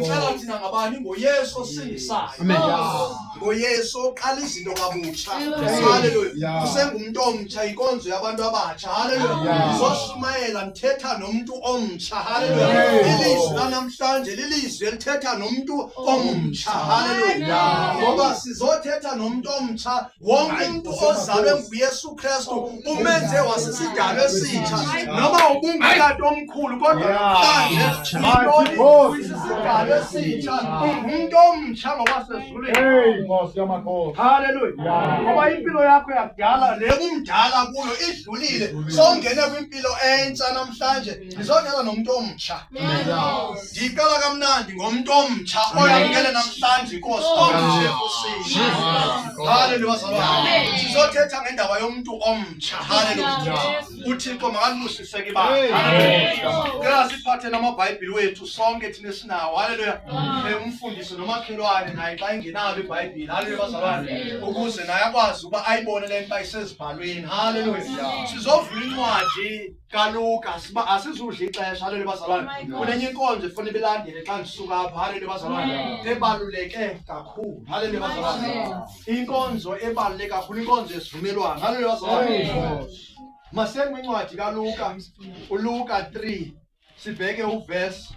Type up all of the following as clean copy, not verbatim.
Ndixela thina ngabani? NgoYesu osindisayo. NgoYesu oqala izinto kabutsha. Haleluya. Usengumntu omtsha, inkonzo yabantu abatsha. Haleluya. Ndizoshumayela ndithetha nomntu omtsha. Haleluya. Ilizwi lanamhlanje lilizwi elithetha nomntu omtsha. Haleluya. Ngoba sizothetha nomntu omtsha. Wonke umntu ozalwe nguYesu Kristu umenze wasisidalwa esitsha. Noma ubungutata omkhulu kodwa namhlanje yintoni? Usisidalwa esitsha. Ungumntu omtsha ngokwasezulwini. Hey, Nkosi yamakhosi. Haleluya. Ngoba impilo yakho yakudala le umdala kuyo idlulile. Songene kwimpilo entsha namhlanje. Ndizothetha nomntu omtsha. Ndiqala kamnandi ngomntu omtsha oyamkele namhlanje inkosi omtsha enkosini. Haleluya bazalwane. Sizothetha ngendaba yomntu omtsha. Haleluya. UThixo makalibusise ke ibandla. Haleluya. Cela siphathe namaBhayibheli wethu sonke thina esinawo. Haleluya. Umfundisi nomakhelwane naye xa engenalo iBhayibheli. Haleluya bazalwane. Ukuze naye akwazi ukuba ayibone le nto isezibhalweni. Haleluya. Sizovula incwadi kaLuka, siba asizudla ixesha. Haleluya bazalwane. Kunenye inkonzo efuna ibilandele xa ndisuka apha. Haleluya bazalwane. Ebaluleke kakhulu. Haleluya bazalwane. Inkonzo ebaluleke kakhulu, inkonzo yesivumelwano. Haleluya bazalwane. Masiye kwincwadi kaLuka, uLuka 3, sibheke uverse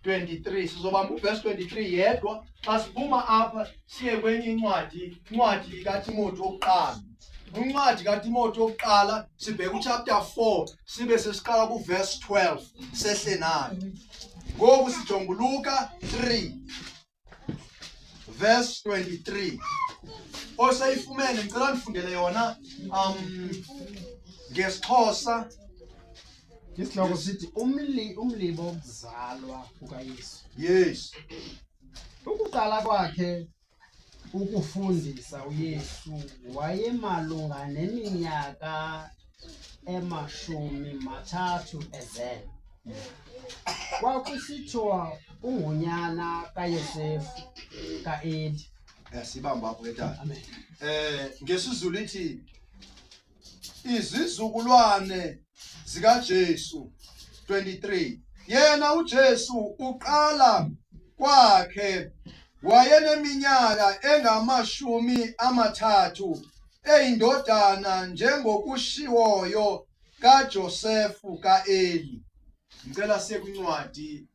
23. Sizobamba uverse 23 yedwa. Xa siphuma apha siye kwenye incwadi, incwadi kaTimothy wokuqala. Incwadi kaTimothy wokuqala sibheke uchapter 4 sibe sesiqala kuverse 12 sehle nayo. Ngoku sijonga uLuka 3 verse 23. Osayifumene ngicela nifundele yona ngesiXhosa. Isihloko sithi umlibo wokuzalwa kukaYesu. Yes. Ukuqala kwakhe ukufundisa uYesu wayemalunga neminyaka e-30 ezelwe. Kwakusithiwa ungunyana kaYosefu kaEli. Sibamba apho ke tata. Amen. NgesiZulu ithi izizukulwane zikaJesu 23. Yena uJesu uqala kwakhe wayeneminyaka engama-30 eyindodana njengokushiwoyo kaJosefu kaEli. Ngicela siye kwincwadi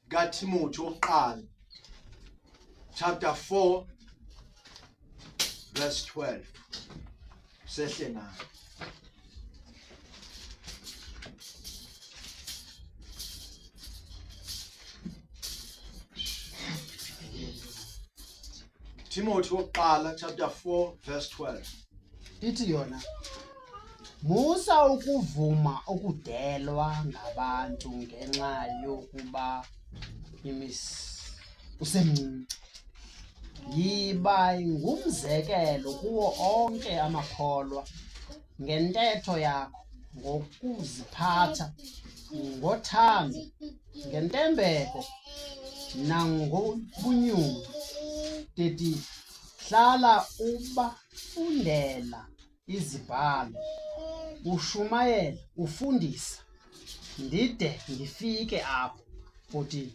kaTimothy wokuqala chapter 4 verse 12 sehle nayo. Timothy wokuqala chapter 4 verse 12. Ithi yona, musa ukuvuma ukudelwa ngabantu ngenxa yokuba usemncinci. Yiba ngumzekelo kuwo onke amakholwa ngentetho yakho, ngokuziphatha, ngothando, ngentembeko nangobunyulu. 13 Hlala ubafundela izibhalo, ushumayela, ufundisa, ndide ndifike apho. 14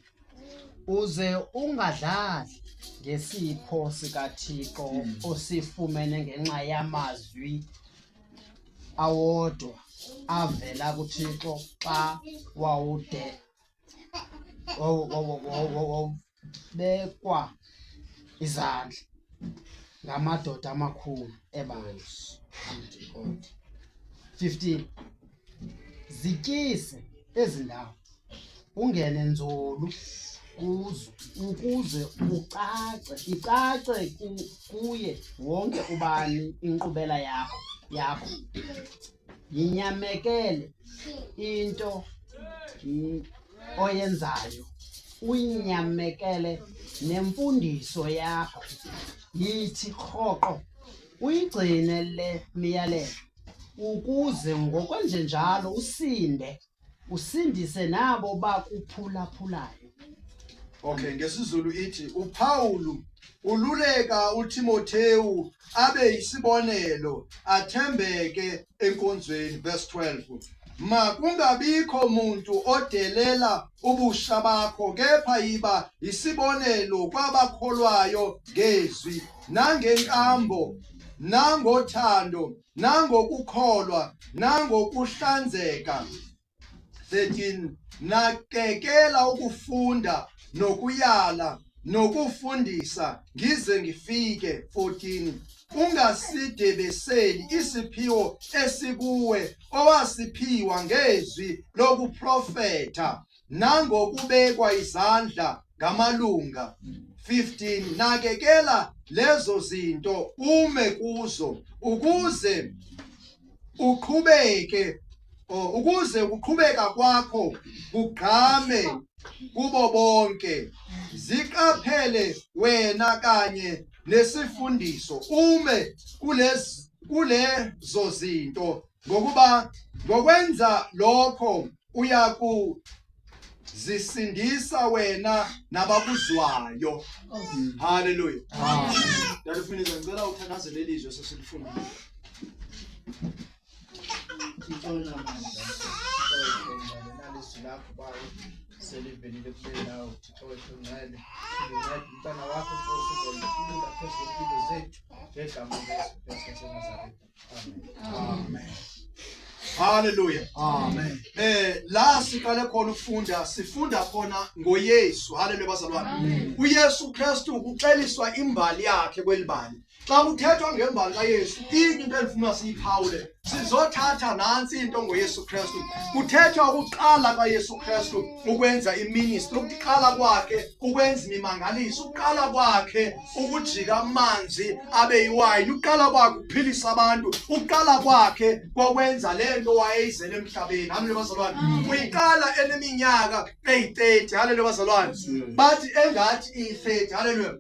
Uze ungadlali ngesipho sikaThixo osifumene ngenxa yamazwi awodwa avela kuThixo xa wawude wawubekwa izandla ngamadoda amakhulu ebandla. 15 Zityise ezi ndawo, ungene nzulu kuzo ukuze icace kuye wonke ubani inkqubela yakho. Yinyamekele into oyenzayo, uyinyamekele nemfundiso yakho. Yithi rhoqo uyigcine le miyalelo, ukuze ngokwenjenjalo usinde, usindise nabo bakuphulaphulayo. Okay, ngesiZulu ithi uPaul ululeka uTimotheu abe yisibonelo, athembeke enkonzweni. Verse 12. Makungabikho muntu odelela ubusha bakho, kepha yiba isibonelo kwabakholwayo ngezwi nangenkambo nangothando nangokukholwa nangokuhlanzeka. 13 Nakekela ukufunda nokuyala nokufundisa ngize ngifike. 14 Ungasidebeseli isiphiwo esikuwe owasiphiwa ngezwi lokuprofetha nangokubekwa izandla ngamalunga. 15 Nakekela lezo zinto ume kuzo ukuze uqhubeke ukuze ukuqhubeka kwakho kugqame kubo bonke. Ziqaphele wena kanye nesifundiso, ume kulezo zinto, ngokuba ngokwenza lokho uyakuzisindisa wena nabakuzwayo. Haleluya. Dade Funisa, ngicela uthandazele ilizwi esesilifundile. Thixo onamandla, Thixo wethu nalizwi lakho Bawo selivelile kule ndawo. Thixo wethu ngcwele, unceda umntana wakho Nkosi, uzolikhulula phezu kwempilo zethu ngegama likaYesu Kristu waseNazaretha. Amen. Hallelujah. Amen. La siqale khona ukufunda, sifunda khona ngoYesu. Hallelujah bazalwane. uYesu Kristu kuxeliswa imbali yakhe kwelibali. Xa kuthethwa ngembali kaYesu, inye into endifuna siyiphawule. Sizothatha nantsi into ngoYesu Kristu. Kuthethwa ukuqala kaYesu Kristu ukwenza iministry, ukuqala kwakhe ukwenza imimangaliso, ukuqala kwakhe ukujika amanzi abe yiwayini, ukuqala kwakhe ukuphilisa abantu, ukuqala kwakhe kokwenza le nto wayeyizele emhlabeni. Haleluya bazalwane. Uyiqala eneminyaka eyi-30. Haleluya bazalwane. Bathi engathi iyi-30. Haleluya.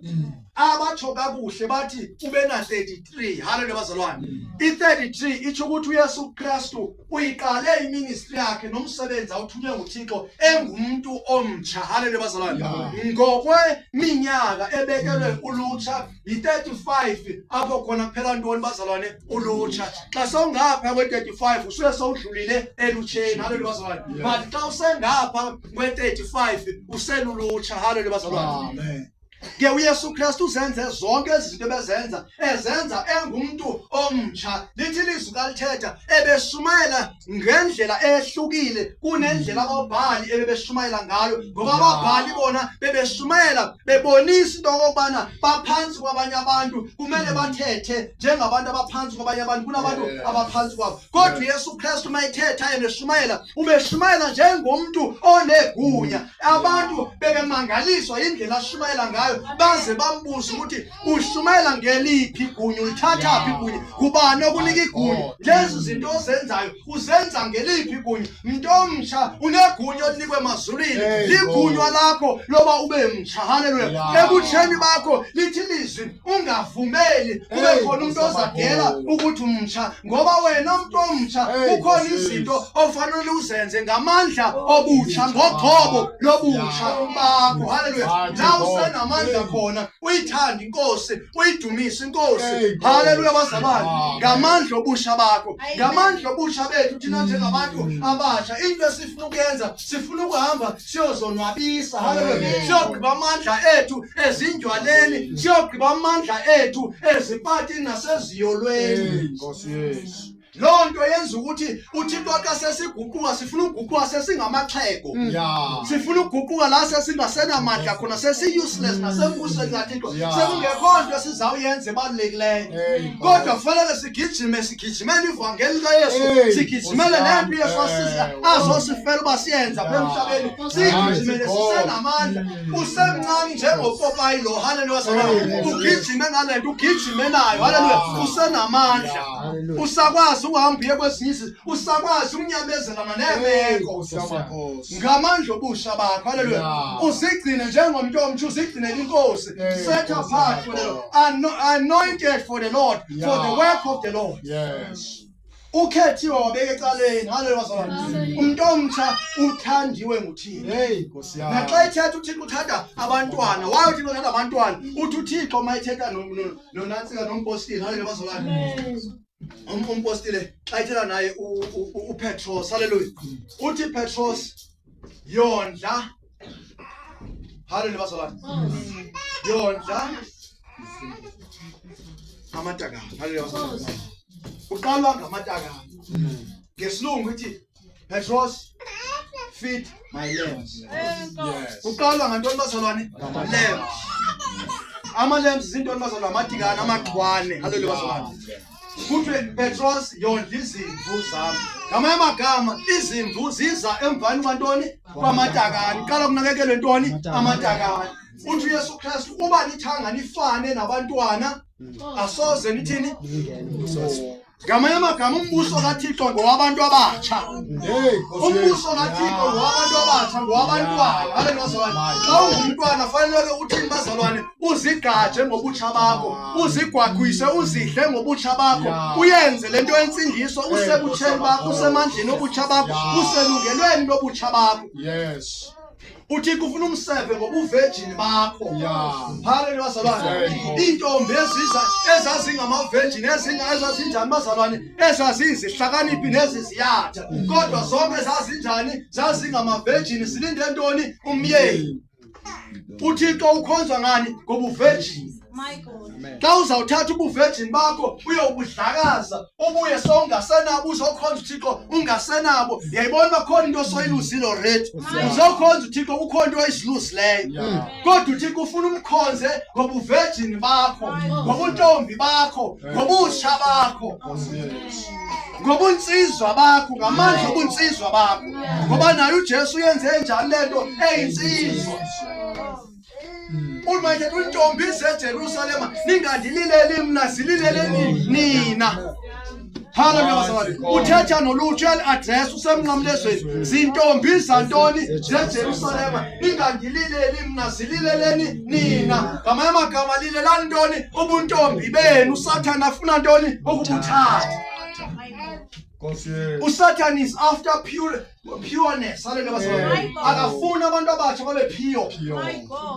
Abatsho kakuhle bathi ube na 33. Haleluya bazalwane. I-33 itsho ukuthi uYesu Kristu uyiqale iministry yakhe nomsebenzi awuthunywe nguThixo engumntu omtsha. Haleluya bazalwane. Ngokweminyaka ebekelwe ulutsha yi-35, apho khona kuphela ntoni bazalwane? Ulutsha. Xa sewungapha kwe-35 usuke sewudlulile elutsheni. Haleluya bazalwane. But xa usengapha kwe-35 uselulutsha. Haleluya bazalwane. Amen. Ke uYesu Kristu uzenze zonke ezi zinto ebezenza, ezenza engumntu omtsha. Lithi ilizwi kalithetha ebeshumayela ngendlela ehlukile kunendlela ababhali ebebeshumayela ngayo, ngoba ababhali bona bebeshumayela bebonisa into okokubana baphantsi kwabanye abantu, kumele bathethe njengabantu abaphantsi kwabanye abantu kunabantu abaphantsi kwabo. Kodwa uYesu Kristu mayithetha yena eshumayela, ubeshumayela njengomntu onegunya. Abantu bebemangaliswa indlela ashumayela ngayo, baze bambuze ukuthi ushumayela ngeliphi igunya, ulithatha phi igunya, ngubani okunika igunya, lezi zinto ozenzayo uzenza ngeliphi igunya? Mntu omtsha unegunya olinikwe emazulwini, ligunywa lakho loba ube mtsha. Haleluya. Ebutsheni bakho lithi ilizwi ungavumeli kube khona umuntu ozadela ukuthi umtsha, ngoba wena mntu omtsha kukhona izinto ofanele uzenze ngamandla obutsha, ngogcobo lobutsha bakho. Haleluya. La usenamandla khona uyithanda inkosi, uyidumise inkosi. Haleluya bazalwane. Ngamandla obusha bakho, ngamandla obusha bethu thina njengabantu abasha, into esifuna ukuyenza, sifuna ukuhamba siyozonwabisa. Haleluya. Siyogqiba amandla ethu ezindywaleni, siyogqiba amandla ethu ezipatini naseziyolweni. Nkosi Yesu. Loo nto yenza ukuthi uThixo xa sesiguquka, sifuna ukuguquka sesingamaxhego. Sifuna ukuguquka la sesingasenamandla khona, sesi-useless nasembusweni kaThixo, sekungekho nto esizawuyenza ebalulekileyo. Kodwa kufanele sigijime, sigijimele ivangeli likaYesu, sigijimele le nto uYesu azosifela uba siyenze apha emhlabeni, siyigijimele sisenamandla. Usemncane njengopopayi lo. Haleluya bazalwane. Ugijime ngale nto, ugijime nayo. Haleluya. Usenamandla, usakwazi ukuhamba uye kwezinye izinto, usakwazi ukunyamezelana neemeko ngamandla obusha bakho. Haleluya. Uzigcine njengomntu omtsha, uzigcinele inkosi, set apart for the Lord, anointed for the Lord, for the work of the Lord. Ukhethiwe wabeka ecaleni. Haleluya bazalwane. Umuntu omtsha uthandiwe nguThixo. Hey Nkosi yami. Naxa ethetha uThixo uthanda abantwana, waye uThixo uthanda abantwana, uthi uThixo uma ethetha nonantsika nompostile. Haleluya bazalwane. Umpostile xa ethetha naye uPetros, haleluya, uthi Petros yondla, haleluya bazalwane, yondla amatakane, haleluya bazalwane. Uqalwa ngamatakane. Ngesilungu ithi Petros feed my lambs. Uqalwa ngantoni bazalwane? Lambs. Ama-lambs zintoni bazalwane? Amatikane, amaxhwane, haleluya bazalwane. Kuthiwe Petros yondla izimvu zam. Ngamanye amagama izimvu ziza emvani kwantoni? Kwamatakane. Qala kunakekelwe ntoni? Amatakane. Uthi uYesu Kristu uba nithanga nifane nabantwana asoze nithini? Ngamanye amagama umbuso kaThixo ngowabantu abatsha. Umbuso kaThixo ngowabantu abatsha, ngowabantwana. Haleluya bazalwane. Xa ungumntwana fanele uthini bazalwane? Uzigqaje ngobutsha bakho, uzigwagwise, uzidle ngobutsha bakho, uyenze le nto yentsindiso usebutsheni bakho, usemandleni obutsha bakho, uselungelweni lobutsha bakho. Yes. Uthixo ufuna umseve ngobuvejini bakho. Haleluya bazalwane. Iintombi eziza ezazingamavejini ezazinjani bazalwane, ezazizihlakaniphi neziziyatha, kodwa zonke zazinjani? Zazingamavejini, zilinde ntoni? Umyeni. uThixo ukhonzwa ngani? Ngobuvejini. Xa uzawuthatha ubuvejini bakho uyobudlakaza ubuye sowungasenabo uzokhonza uThixo ungasenabo, yayibona uba khona into osoyiluzile already. Uzokhonza uThixo kukho into oyiziluzileyo, kodwa uThixo ufuna umkhonze ngobuvejini bakho, ngobuntombi bakho, ngobutsha bakho, ngobuntsizwa bakho, ngamandla obunsizwa bakho, ngoba naye uJesu uyenze njani le nto eyinsizwa. Uthi intombi zeJerusalema, ningandilileli mna, zilileleni nina. Haleluya bazalwane. Uthetha nolutsha, uyali-address, usemnqamlezweni. Zintombi zantoni? ZeJerusalema, ningandilileli mna, zilileleni nina. Ngamanye amagama lilelani ntoni? Ubuntombi benu. USathana afuna ntoni? Ukubuthatha. USatan is after pure pureness. Haleluya bazalwane. Akafuni abantu abatsha babe pure.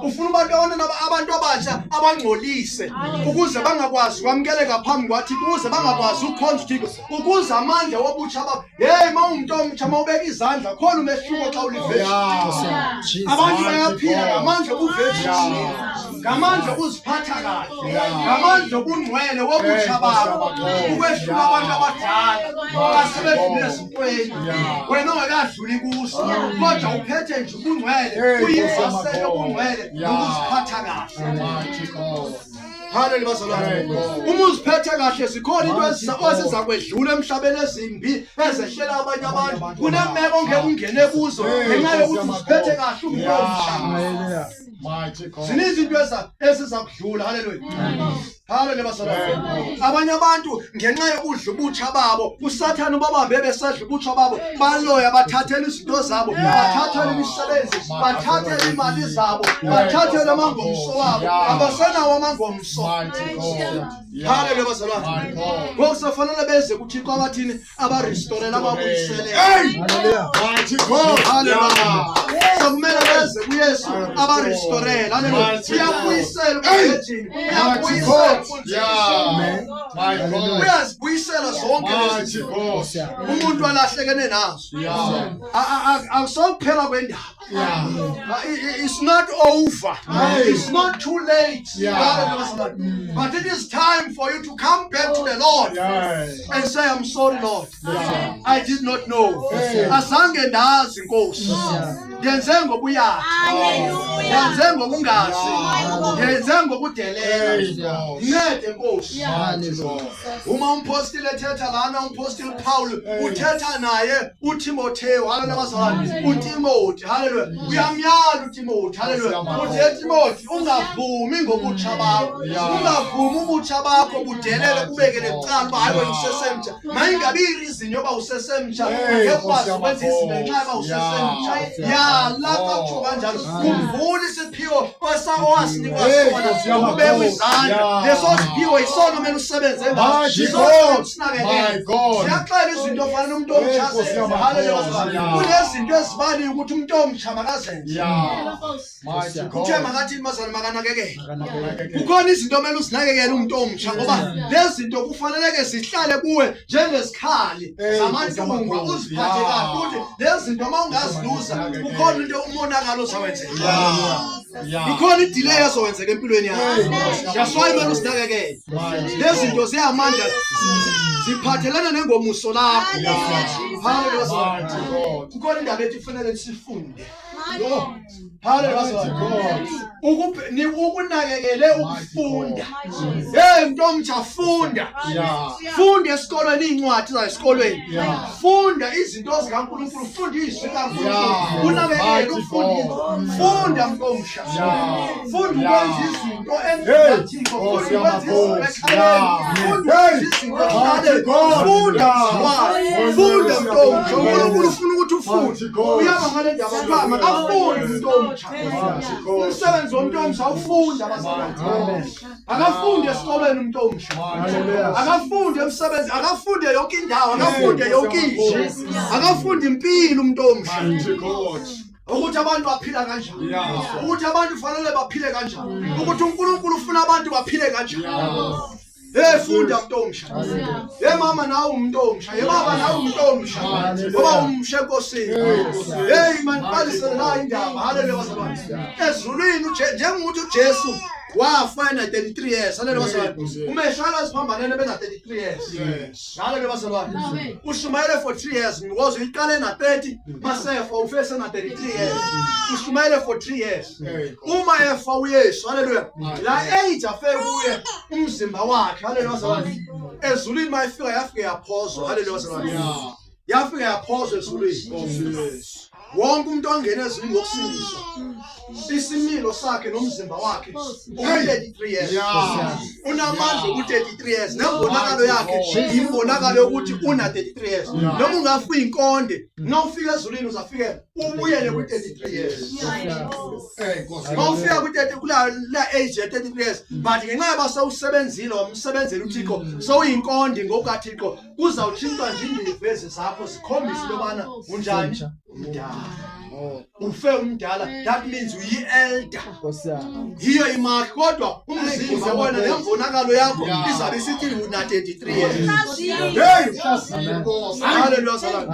Ufuna abantu abantu abatsha abangcolise ukuze bangakwazi ukwamkeleka phambi kwaThixo, ukuze bangakwazi ukukhonza uThixo, ukuze amandla wobutsha babo. Hey, ma ungumntu omtsha, ma ubeka izandla khona umehluko xa ulivirgin. Abantu bayaphila ngamandla obuvirgin, ngamandla okuziphatha kahle, ngamandla obungcwele wobutsha babo, ukwehlula abantu abadala asebedlule ezintweni wena ongekadluli kuso, kodwa uphethe nje ubungcwele, uyivasele obungcwele nokuziphatha kahle. Haleluya bazalwane. Uma uziphethe kahle zikhona into ezizakwedlula emhlabeni ezimbi ezehlela abanye abantu. Kunemeko ongeke ungene kuzo ngenxa yokuthi uziphethe kahle ungumtsha. Zininzi into ezizakudlula. Haleluya. Haleluya bazalwane. Abanye abantu ngenxa yokudla ubutsha babo, uSathane ubabambe besedla ubutsha babo, baloya, bathathela izinto zabo, bathathela imisebenzi, bathathela imali zabo, bathathela amangomso wabo, abasenawo amangomso. Haleluya bazalwane. Ngoku safanele beze kuThixo abathini? Abarestorele, ababuyisele. Haleluya. Sokumele beze kuYesu abarestorele. Haleluya. Uyabuyisela ubuvirgin, uyabuyisela, uyazibuyisela zonke lezi umuntu alahlekene nazo. Akusokuphela kwendaba. It's not over. It's not too late. But it is time for you to come back to the Lord and say, I'm sorry, Lord. I did not know. Azange ndazi, Nkosi. Ndenze ngobuyatha. Ndenze ngokungazi. Ndenze ngokudelela. Ncede, Nkosi. Uma umpostile ethetha lana, umpostile Paul uthetha naye uTimotheo, haleluya bazalwane, uTimothy, haleluya, uyamyala uTimothy, haleluya, uthi Timothy, ungavumi ngobutsha bakho, ungavumi ubutsha bakho budelele, kubekele kucala uba hayi wena usesemtsha. Mayingabi ireason yoba usesemtsha, ngeke ukwazi ukwenza izinto ngenxa yoba usesemtsha. Yala xa kutsho kanjalo, khumbula isiphiwo. owasinikwa sona ngokubekwa izandla. Leso siphiwo yisona omele usebenze ngaso. Yisona usinakekele. Ziyaxela izinto ofanele umuntu omtsha azenze. Haleluya bazalwane. Kunezinto ezibaliwe ukuthi umuntu omtsha makazenze. Kuthiwe makathini bazalwane makanakekele. Kukhona izinto omele uzinakekele umuntu omtsha ngoba lezi zinto kufaneleke zihlale kuwe njengesikhali zamantungwa uziphathe kahle ukuthi lezi zinto uma ungaziluza kukhona into umonakalo ozawenzeka. Ikhona idelay ezowenzeka empilweni yakho. That's why kumele uzinakekele. Lezi zinto ziyamandla ziphathelana nengomuso lakho. Hallelujah. Kukhona indaba ethi kufanele sifunde. Hallelujah. Ukunakekele ukufunda. Hey mntu omtsha funda. Funda esikolweni izincwadi zasikolweni. Funda izinto zikaNkulunkulu, funda izwi likaNkulunkulu. Unakekele ukufunda. Funda mntu omsha. Funda ukwenza izinto endlini kaThixo, funda ukwenza izinto ekhayeni. Funda ukwenza izinto ekuhlaleni. Funda mzalwane. Funda mntu omtsha. uNkulunkulu ufuna ukuthi ufunde. Uyaba ngale ndaba kuthiwa makafunde umuntu omtsha. Umsebenzi womuntu omsha ufunda abazalwane. Akafunde esikolweni umuntu omsha. Akafunde emsebenzi, akafunde yonke indawo, akafunde yonke into. Akafunde impilo umuntu omsha. Ukuthi abantu baphila kanjani. Ukuthi abantu fanele baphile kanjani. Ukuthi uNkulunkulu ufuna abantu baphile kanjani. Hey funda mntu omsha. Hey mama nawe umuntu omsha. Hey baba nawe umuntu omsha. Ngoba umsha enkosini. Hey man qalisele la indaba. Haleluya bazalwane. Ezulwini njengokuthi uJesu wafa ena 33 years. Haleluya bazalwane. Uma eshala siphambanene bena 33 years. Haleluya bazalwane. Ushumayele for 3 years because uyiqale na 30 masefa ufese na 33 years. Ushumayele for 3 years. Uma efa uYesu, haleluya, la age afe kuye umzimba wakhe, haleluya bazalwane, ezulwini mayifika yafike yaphozwa, haleluya bazalwane, yafike yaphozwa ezulwini. Wonke umuntu ongena ezulwini ngokusindiswa isimilo sakhe nomzimba wakhe u-33 years unamandla ku-33 years nembonakalo yakhe imbonakalo yokuthi una-33 years. Noma ungafa uyinkonde, noma ufika ezulwini uzafike ubuyele kwi-33 years. Uma ufika kwi-30 kula la age ye-33 years, but ngenxa yoba sewusebenzile wamsebenzela uThixo, sewuyinkondi ngokukaThixo, kuzawutshintshwa nje iindevu ezi zakho zikhombise into yobana unjani, umdala, ufe umdala. That means uyi-elder, yiyo imark, kodwa umzimba wona nembonakalo yakho izabe isithi una-33 years. Hey, haleluya zalwane.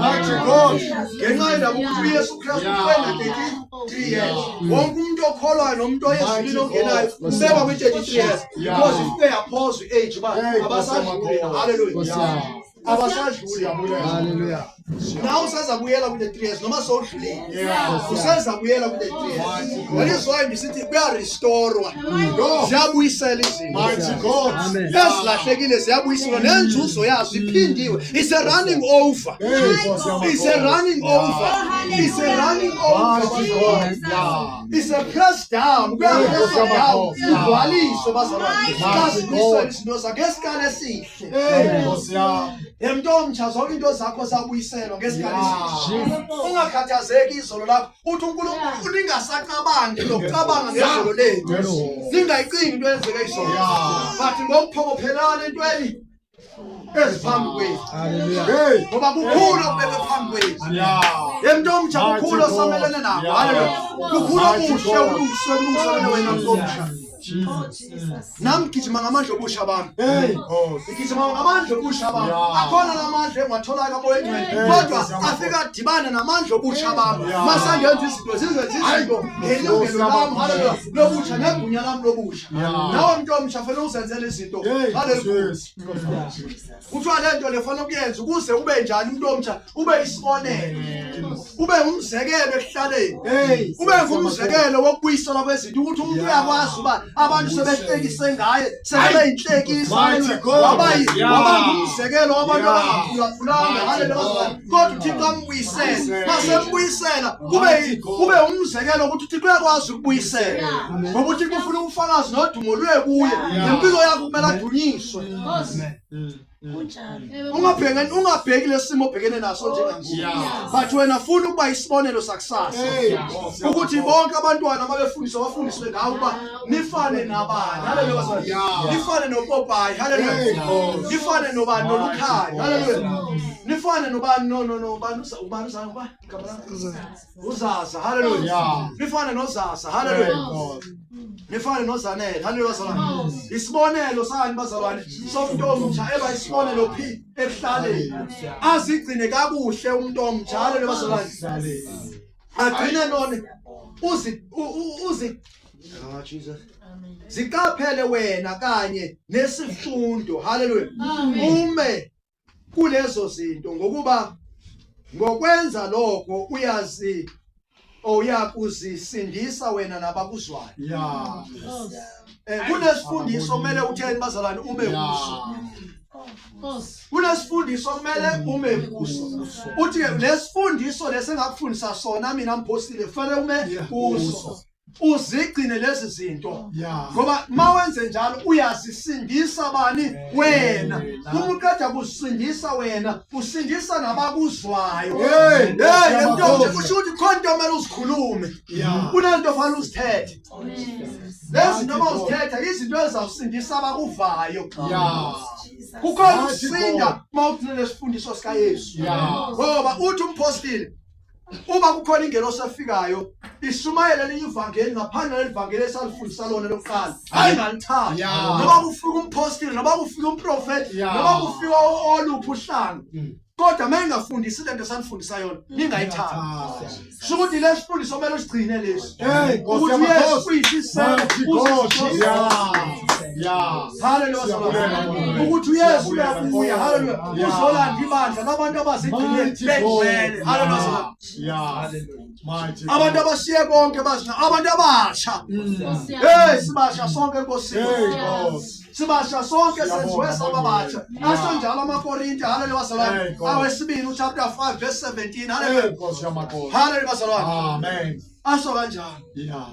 Ngenxa yendaba ukuthi uYesu Kristu ufe na-33 years, wonke umuntu okholwayo nomuntu oyezulwini ongenayo ubekwa kwi-33 years because ifike yaphozwa i-age uba abasadluli. Haleluya, abasadluli. Haleluya. Nawe usazabuyela kule 3 years noma sowudlulile, usazabuyela kule 3 years. That is why ndisithi kuyarestorwa, ziyabuyisela izinto ezilahlekile, ziyabuyiselwa nenzuzo yazo iphindiwe. It's a running over, it's a running over, it's a running over, it's a press down, kuyapresswa down kugcwaliswe bazalwane. Xa zibuyisela izinto zakho ngesikali esihle. Emntu omtsha, zonke into zakho zabuyiselwa ngesikali esihle. Ungakhathazeki izolo lakho. Uthi uNkulunkulu ningasacabangi nokucabanga ngezolo lethu, ningayicingi into eyenzeke izolo, but ngokuphokophelana entweni eziphambi kwethu, ngoba kukhulu okubekwe phambi kwethu. Emntu omtsha, kukhulu osamelene nako. Haleluya, kukhulu okuhle ulungiswe wena mntu omtsha. Nami gijima ngamandla obusha bami, ngigijima ngamandla obusha bami. Akhona lamandla engiwatholayo kaMoya Engcwele, kodwa afika adibane namandla obusha bami masangenza izinto zizenza izinto ngelungelo lami, haleluya, lobutsha negunya lami lobusha. Nawe mntu omtsha fanele uzenzele izinto. Haleluya. Kuthiwa le nto le fanele ukuyenza ukuze ube njani umuntu omtsha? Ube isibonelo, ube ngumzekelo ekuhlaleni, ube ngumzekelo wokubuyiselwa kwezinto, ukuthi umuntu uyakwazi uba abantu sebehlekise ngaye, sebeyinhlekisa, waba ngumzekelo wabantu abangaphulaphulanga, haleluya, kodwa uThixo ambuyisele. Masembuyisela kube umzekelo ukuthi uThixo uyakwazi ukubuyisela, ngoba uThixo ufuna ubufakazi nodumo luye kuye. Nempilo yakho kumele adunyiswe. Ungabhekani ungabheki lesimo obhekene naso njengangoku. But wena funa ukuba isibonelo sakusasa. Ukuthi bonke abantwana ababefundiswa bafundiswe ngawe ukuba nifane nabani. Haleluya bazalwane. Nifane noPopayi. Haleluya. Nifane nobani noLukhanya. Haleluya. Nifane nobani no no no bani ubani uzani ubani uZaza. Haleluya. Nifane noZaza. Haleluya. Nifane noZanele. Haleluya bazalwane. Isibonelo sani bazalwane somuntu omtsha eba isibonelo phi ekuhlaleni. Azigcine kakuhle umuntu omtsha. Haleluya bazalwane. Agcine noni uzi uzi Ah Jesus. Ziqaphele wena kanye nesifundo. Haleluya. Ume kulezo zinto ngokuba ngokwenza lokho uyazi oyakuzisindisa wena nabakuzwayo. Yeah. Kunesifundiso kumele utheni bazalwane ume kuso. Kunesifundiso kumele ume kuso. Uthi ke lesifundiso lesengakufundisa sona mina mphostile kufanele ume kuso. Uzigcine lezi zinto ngoba mawenze njalo uyazisindisa bani wena. Uma uqeda kusindisa wena usindisa nabakuzwayo. Hey, Hey, ntombi kusho ukuthi khona into omele uzikhulume. Kunento ofanele uzithethe. Lezi zinto uma uzithetha izinto ezizawusindisa abakuvayo. Kukhona ukusinda uma ugcine lesifundiso sikaYesu. Ngoba uthi umpostile uma kukhona ingelosi efikayo ishumayele elinye ivangeli ngaphandle lelivangeli esalifundisa lona lokuqala ayingalithathi. Noma kufika umpostile, noma kufika umprofeti, noma kufika oluphi uhlanga, kodwa uma ingafundisi lento esanifundisa yona ningayithathi. Sho ukuthi lesifundiso kumele usigcine lesi. Hey, Ukuthi uYesu uyisiseko. Haleluya bazalwane. Ukuthi uYesu uyabuya. Haleluya. Uzolanda ibandla labantu abazigcine bengcwele. Haleluya bazalwane. Abantu abashiye konke bazina abantu abasha. Hey, sibasha sonke enkosini. Sibasha sonke senziwe sababatsha. Asho njalo amaKorinte. Haleluya bazalwane. Awesibili uchapter 5 verse 17. Haleluya. Haleluya bazalwane. Amen. Asho kanjalo.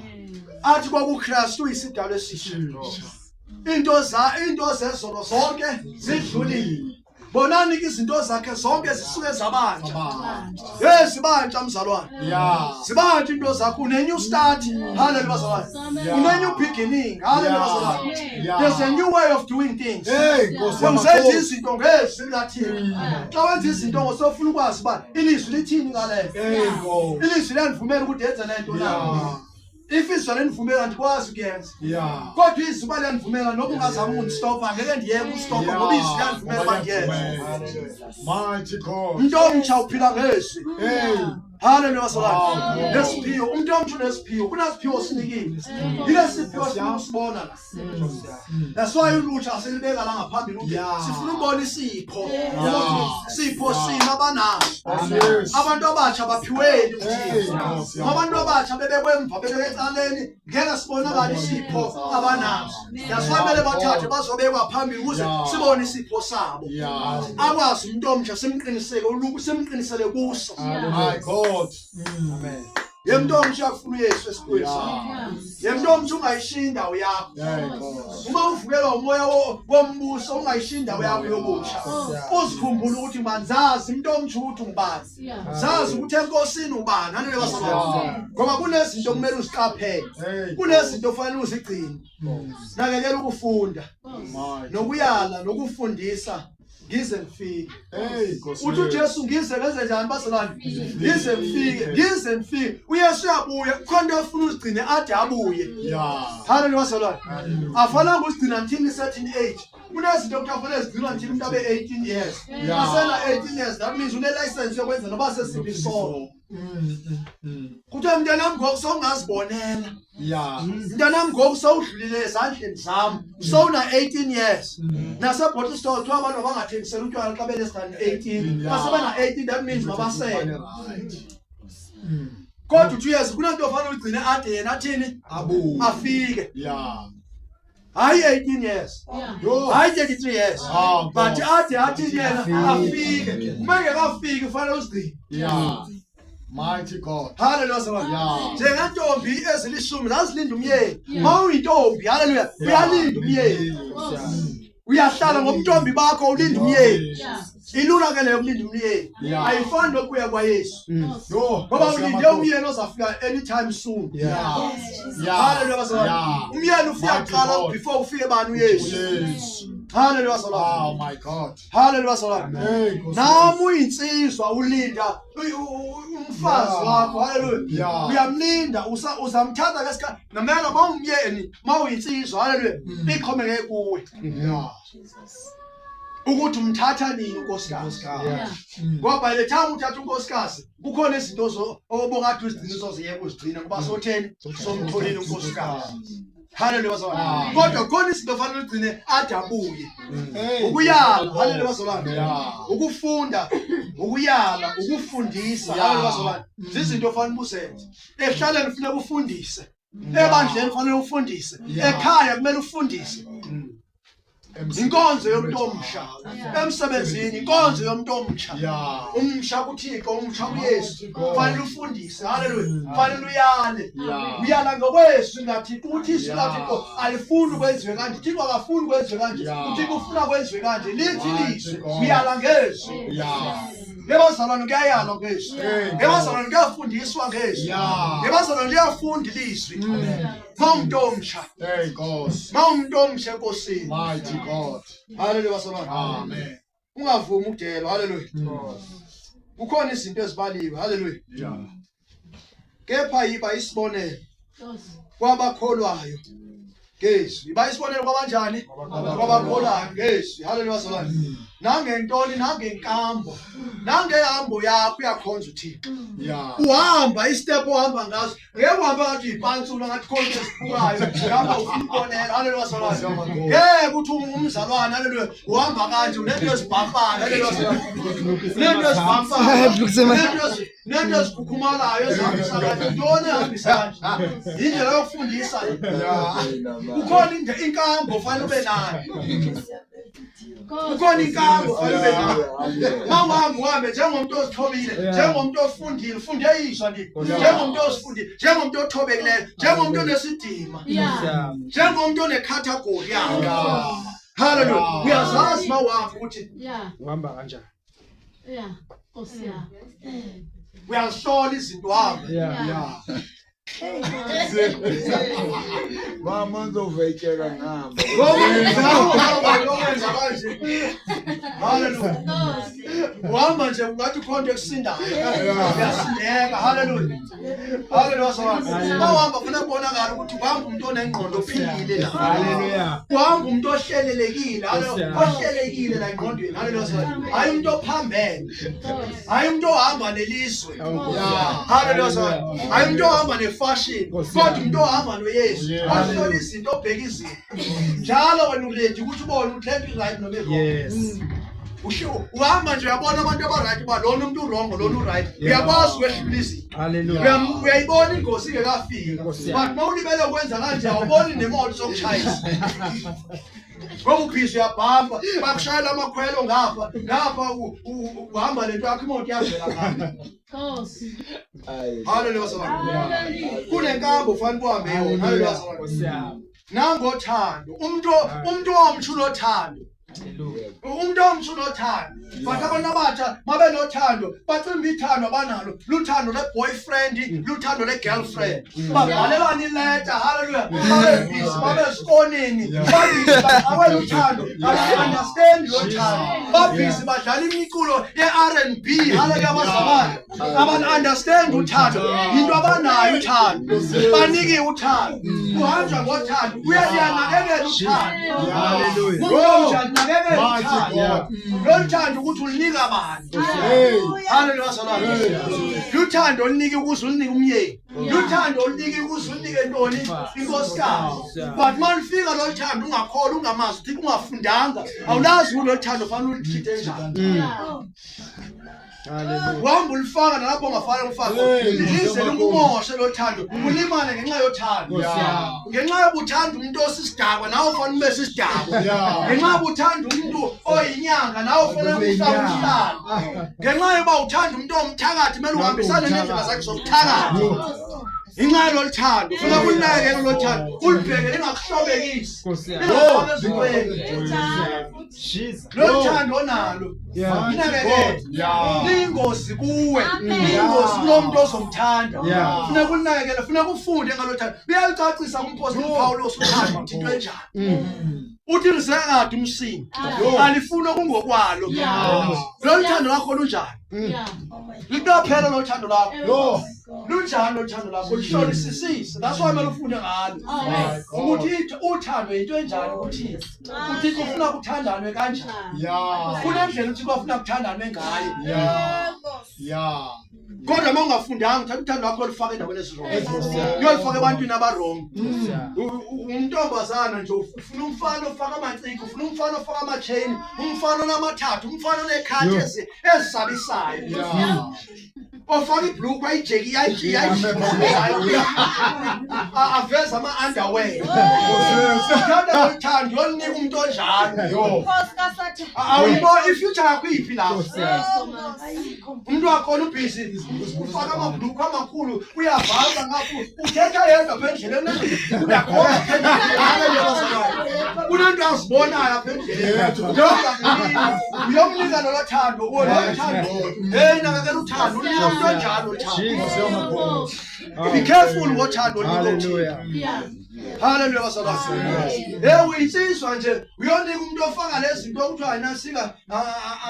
Athi kwakuKristu uyisidalwa esisha. Into za into zezolo zonke zidlulile. Bonani ke izinto zakhe zonke zisuke zabantsha. Hey, sibantsha mzalwane. Sibantsha into zakho une new start. Hallelujah bazalwane. Une new beginning. Hallelujah bazalwane. There's a new way of doing things. Hey, Nkosi Wenza yamakhosi. izinto ngezwi likaThixo. Xa wenza izinto ngosofuna ukwazi uba ilizwi lithini ngale. Hey, Nkosi. Ilizwi liyandivumela ukuthi yenze le nto na. If izwi liyandivumela andikwazi ukuyenza. Kodwa izwi uba liyandivumela noba ungazama ukundistopha ngeke ndiyeke ukustopha ngoba izwi liyandivumela uba ndiyenze. Mighty God. Umuntu omtsha uphila ngezwi. Hey. Haleluya bazalwane. Nesiphiwo, umuntu omtsha unesiphiwo, kunasiphiwo sinikile. Yilesiphiwo sifuna usibona la. That's why ulutsha silibeka la ngaphambili ukuthi sifuna ukubona isipho. Sipho sini abanaso. Yes. Abantu abatsha baphiweni Hey, uThixo. Nkosi Abantu abatsha bebekwe emva bebeke ecaleni ngeke sibonakale isipho abanaso. That's why kumele bathathe bazobekwa phambili ukuze sibone isipho sabo. Akwazi umuntu omtsha simqiniseke uluku simqinisele kuso. My God. Amen. Yemntu omtsha uyakufuna uYesu esiphweni sakho. Yemntu omtsha ungayishiyi indawo yakho. Hey, Nkosi. Uma uvukelwa umoya wombuso ungayishiyi indawo yakho yobutsha. Uzikhumbule ukuthi manzazi umuntu omtsha ukuthi ungubani. Zazi ukuthi enkosini ubani. Haleluya bazalwane. Ngoba kunezinto okumele uziqaphele. Hey. Kunezinto ofanele uzigcine. Nakekela ukufunda, My. nokuyala, nokufundisa ngize ngifike. Hey, Nkosi. Uthi uJesu ngize ngenze njani bazalwane? Ngize ngifike, ngize ngifike. uYesu uyabuya, kukhona into afuna uzigcine ade abuye. Haleluya bazalwane. Afanele uzigcina until a certain age. Kunezinto okuthiwa kufanele zigcinwe until umuntu abe 18 years. Asena 18 years that means une license yokwenza noba sesiphi isono. Kuthiwa mntanam ngoku sowungazibonela. Mntanam ngoku sowudlulile ezandleni zam. Sowuna 18 years. Nase-bottle store kuthiwa abantu mabangathengiseli utywala xa be-less than 18. Xa sebena 18 that means mabasele. Kodwa uthi uYesu kunento ofanele uyigcine ade yena athini? Abu. Afike. Hayi 18 years. Hayi 33 years. Ah, But ade athini yena afike. Uma engekafiki kufanele uzigcine. Mighty God. Haleluya bazalwane. Njengentombi ezilishumi zazilinda umyeni. Uma uyintombi, haleluya, uyalinda umyeni. Uyahlala ngobuntombi bakho ulinde umyeni. Ilula ke leyo kulinda umyeni. Ayifani nokubuya kwaYesu. Ngoba ulinde umyeni ozafika anytime soon. Hallelujah bazalwane. Umyeni ufika kuqala before ufike bani uYesu. Hallelujah bazalwane. Oh my God. Hallelujah bazalwane. Nami uyinsizwa ulinda umfazi wakho. Hallelujah. Uyamlinda uzamthatha ngesikhathi namela mawumyeni mawuyinsizwa. Hallelujah. Ixhomeke kuwe. Ukuthi umthatha nini unkosikazi. Ngoba by the time uthatha unkosikazi kukhona izinto obokade uzigcina uzoziyeka uzigcina kuba sotheni somtholile unkosikazi. Hallelujah bazalwane. Kodwa khona izinto fanele ugcine ade abuye. Ukuyala, hallelujah bazalwane. Ukufunda, ukuyala, ukufundisa, hallelujah bazalwane. Zizinto ofanele uzenze. Ehlaleni kufuneka ufundise. Ebandleni kufanele ufundise. Ekhaya kumele ufundise. Inkonzo yomuntu omsha emsebenzini, inkonzo yomuntu omsha, umsha kuThixo, umsha kuYesu, fanele ufundise. Haleluya. Fanele uyale, uyala ngokwezwi ngaThixo, uthi izwi laThixo alifuni kwenziwe kanje, uThixo akafuni kwenziwe kanje, uThixo ufuna kwenziwe kanje, lithi ilizwi, uyala ngezwi. Ngebazalwane kuyayalwa ngezwi, ngebazalwane kuyafundiswa ngezwi, ngebazalwane liyafunda ilizwi. Mawumuntu omsha. Hey Nkosi. Mawumuntu omsha enkosini. Mighty God. Hallelujah bazalwane. Amen. Ungavumi ukudelwa. Hallelujah. Kukhona izinto ezibaliwe. Hallelujah. Yeah. Kepha yiba isibonelo kwabakholwayo ngezwi. Yiba isibonelo kwabanjani? Kwabakholwayo ngezwi. Hallelujah bazalwane. Nangentoni, nangenkambo, nangehambo yakho uyakhonza uThixo. Uhamba istep ohamba ngaso, ngeke uhambe ngathi uyipantsula ngathi khona into esiphukayo, ngihamba ufuna ukubonela. Hallelujah bazalwane. Ngeke uthi umzalwane, hallelujah, uhamba kanje unento ezibhafayo. Hallelujah bazalwane. Unento ezibhafayo. Unento ezikhukhumalayo ezihambisa kanje. Ntoni ehambisa kanje? Indlela yokufundisa. Kukhona inkambo ofanele ube nayo. Kukhona inkambo ofanele ube nayo. Mawuhamba uhambe njengomuntu ozithobile, njengomuntu ofundile, ufunde izwa nje, njengomuntu ozifundile, njengomuntu othobekileyo, njengomuntu onesidima, njengomuntu onekhathagori yakhe. Hallelujah. Uyazazi mawuhamba ukuthi uhamba kanjani. Uyazihlola izinto uhambe. Mama ngizovekela ngihamba. Ngoba kanje. Hallelujah. Uhamba nje ungathi ukhona into ekusindayo. Uyasindeka. Hallelujah. Hallelujah bazalwane. Mawuhamba kufanele kubonakale ukuthi uhamba umuntu onengqondo ophilile la. Hallelujah. Uhamba umuntu ohlelelekile. Hallelujah. Ohlelekile la engqondweni. Hallelujah bazalwane. Hayi umuntu ophambene. Hayi umuntu ohamba nelizwe. Hallelujah bazalwane. Hayi umuntu ohamba nefashion, kodwa umuntu ohamba noYesu. Ohlola izinto, obheka izinto. Njalo wena uready ukuthi ubone ukuthi lento i-right noma i-wrong. Yes. Uhamba nje uyabona abantu aba-right uba lona umuntu u-wrong, lona u-right. Uyakwazi ukwehlula izinto. Hallelujah. Uyayibona ingozi ingekafiki. Nkosi yami. But mawulibele ukwenza kanje awuboni nemoto sokushayisa. Ngoba ubhizi uyabhampa, bakushayela amakhwelo ngapha, ngapha uhamba lento yakho imoto iyavela ngapha. Hallelujah bazalwane. Kunenkambo ufanele uhambe yona. Hallelujah bazalwane. Nkosi yami. Nangothando. Umuntu omsha unothando. Hallelujah. Umuntu omsha unothando. But abantu abatsha mabe nothando, bacimba ithando abanalo, luthando le-boyfriend, luthando le-girlfriend. Babhalelana ileta, hallelujah. Babe busy, babe esikoneni, babhizi baxakwe luthando, aba-understand lo thando. Babhizi badlala imiculo ye-R and B, hallelujah abazalwane. Aba-understand uthando, yinto abanayo uthando. Banikiwe uthando, kuhanjwa ngothando, kuyanakekela uthando. Hallelujah. Umuntu unakekela Mighty uthando. God. Lolu thando ukuthi ulinika bani. Hallelujah bazalwane. Luthando olunika ukuze ulunike umyeni. Luthando olunika ukuze ulunike ntoni? Inkosikazi. But uma lufika lolu thando ungakholwa, ungamazi, uthi ungafundanga, awulazi ukuthi lolu thando fanele uluthinte njani. Hallelujah. Uhamba ulifaka nalapho ongafane ulifake. Hey, Lize likumoshe lolu thando, ulimale ngenxa yothando. Nkosi yami. Ngenxa yokuthanda umuntu osisidakwa nawe ufanele ube sisidakwa. Ngenxa yokuthanda umuntu oyinyanga nawe ufanele ufake umhlalo. Ngenxa yokuba uthanda umuntu omthakathi kumele uhambisane nendlela zakhe zokuthakatha. Inxa lolu thando ufuna kunakekela lolu thando ulibheke lingakuhlobekisi lingakufaka ezintweni. Lolu thando onalo linakekele, liyingozi kuwe, liyingozi kulo muntu ozomthanda. Funa kunakekela, funa kufunde ngalo thando. Uyalicacisa umpostoli uPawulos uthando ukuthi into enjani. Uthi lisengade umsini alifuni okungokwalo. Lolu thando lakho lunjani? Liqaphela lolu thando lakho. Lunjani lolu thando lakho? Lihlolisisise. That's why kumele ufunde ngalo ukuthi uthando into enjani kuThixo. UThixo ufuna kuthandanwe kanjani? Kunendlela uThixo afuna kuthandanwe ngayo. Kodwa uma ungafundanga uthatha uthando lwakho olufaka endaweni ezi-wrong, uyolifaka ebantwini aba-wrong. Umntombazana nje ufuna umfana ofaka amacici, ufuna umfana ofaka ama-chain, umfana onamathathu, umfana onekhathi ezisabisayo, ofaka ibhlukwe ayijeki aveze ama-underwear. Uthanda loluthando uyolinika umuntu onjalo. Awuyibona i-future yakho iphi lapho? Umuntu wakhona ubhizi ufaka amabhlukwe amakhulu, uyavala ngapho, uthetha yedwa apha endleleni, uyakhona kunento azibonayo apha endleleni. Uyomnika lolo thando, lolo thando. Hey, nakekela uthando, unika umuntu onjalo uthando. Be careful ngothando onika uThixo. Hallelujah bazalwane. Hey, uyinsizwa nje uyonika umuntu ofaka lezi zinto okuthiwa nasika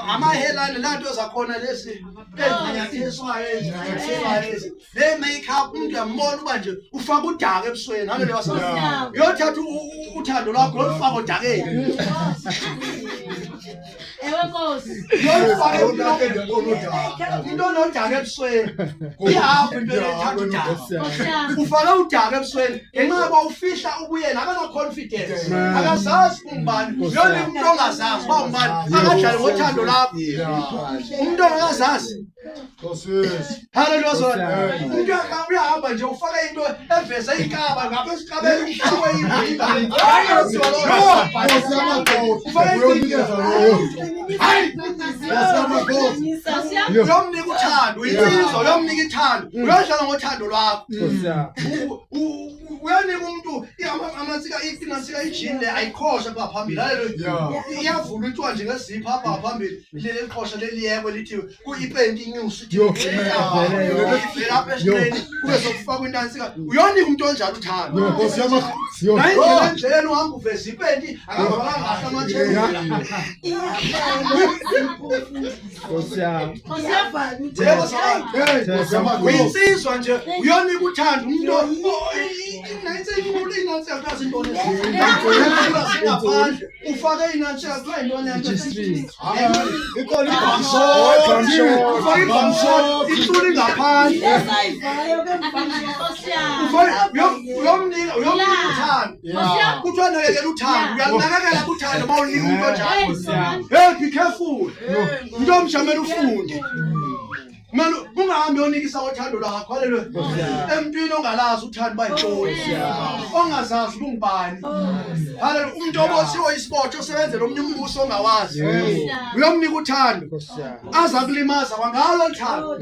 amahelane lanto zakhona lezi ezinyathiswayo ezinyathiswayo lezi le makeup, umuntu uyambona uba nje ufaka udaka ebusweni. Hallelujah bazalwane. Uyothatha uthando lwakho lolufaka odakeni. Ewe Nkosi. Uyolufaka into onodaka ebusweni. Ihaphu into ethatha udaka. Nkosi yami. Ufake udaka ebusweni ngenxa yoba ufihla ubuyena, akana-confidence, akazazi ungubani. Uyonika umuntu ongazazi uba ungubani akadlale ngothando lakho, umuntu ongakazazi. Haleluya bazalwane. Umuntu uyahamba nje ufake into eveza inkaba ngapha esikabeni, ufakwe ivimba. Ufake hayi, Nkosi yami. uyomnika uthando, uyinsizwa, uyomnika ithando, uyodlala ngothando lwakho. Uyanika umuntu amansika inasika ijini le ayikhosha apha phambili. Haleluya. Iyavula ithiwa nje ngezipho apha phambili, leli qhosha leliyekwe lithi kuyipenti inyusi ivela apha esinqeni kube sokufakwa intansika. Uyonika umuntu onjalo uthando. Nayindlela endleleni uhamba uveza ipenti, akavalanga kahle amatsheni. Nkosi yami. Yebo sawani. Uyinsizwa nje uyonika uthando umuntu inansi inansi intoni ngaphandle, ufake inansi kuthiwa yintoni le nto? Ufake ibhamshot, icula ingaphandle. Nkosi yami. Uyomnika uthando. Kuthiwa nakekela uthando, uyalinakekela uthando uma unika umuntu onjalo. Hey, be careful. Umuntu omsha kumele ufunde. Kumele ungahambi uyonikisa ngothando lwakho, haleluya, emntwini ongalazi uthando uba yintoni, ongazazi uba ungubani. Haleluya. Umuntu oboshiwe isibotho osebenzela omnye umbuso ongawazi, uyomnika uthando aza kulimaza kwangalo thando,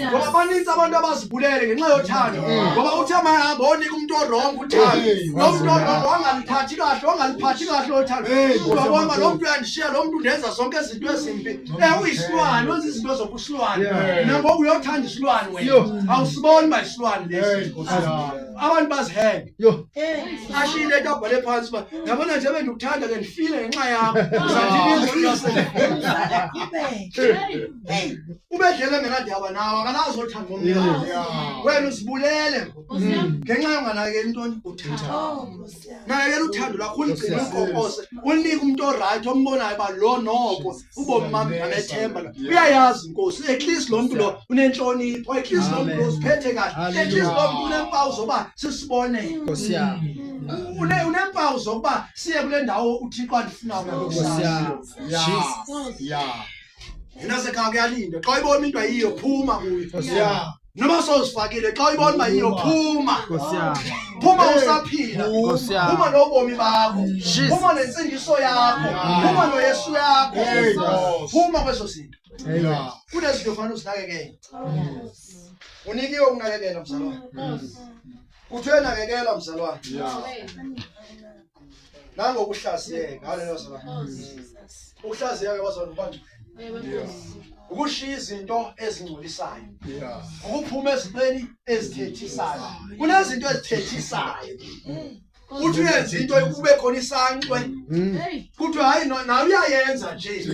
ngoba baninzi abantu abazibulele ngenxa yothando, ngoba uthi amahamba onika umuntu o-wrong uthando, lo muntu o-wrong wangalithathi kahle, wangaliphathi kahle lo thando. Uyabona, lo muntu uyandishiya, lo muntu undenza zonke izinto ezimbi. Uyisilwane, wenza izinto zobusilwane. Nangoku uyothanda isilwane wena, awusiboni uba isilwane lesi. Abantu bazihenge ashile into abhale phansi uba yabona nje bendikuthanda ke ndifile ngenxa yakho. Uzathini? Ubedlele engenandaba nawe, akalazi othando ngomnikazi. Wena uzibulele ngenxa yonganakekeli intoni? Uthando. Nakekela uthando lwakho, uligcine, ulikokose, ulinike umuntu o-right ombonayo uba lo noko ubomi bam ndingamethemba, uyayazi inkosi, at least lo mntu lo unentlonipho, at least lo mntu lo uziphethe kahle, at least lo mntu uneempawu zoba sisibonele. Nkosi yami. Uneempawu zokuba siye kule ndawo uThixo andifuna kuyo Nkosi kusasa. yami. Jesus. Yena sekhaya kuyalinda. Xa uyibona into ayiyo, phuma kuyo. Nkosi yami. Noma sowuzifakile, xa uyibona uba yiyo, phuma. Nkosi yami. Phuma usaphila. Nkosi yami. Phuma nobomi bakho. Jesus. Phuma nensindiso yakho. Phuma noYesu yakho. Phuma kwezo zinto. Amen. Kunezinto ofanele uzinakekele. Unikiwe ukunakekela mzalwane. Kuthiwe nakekela mzalwane. Nangokuhlaziyeka, haleluya mzalwane. Ukuhlaziyeka bazalwane uba ngcwele. Ukushiya izinto ezingcolisayo. Ukuphuma ezintweni ezithethisayo. Kunezinto ezithethisayo. Uthi uyenza into kube khona isancwe. Kuthiwe hayi nawe uyayenza nje.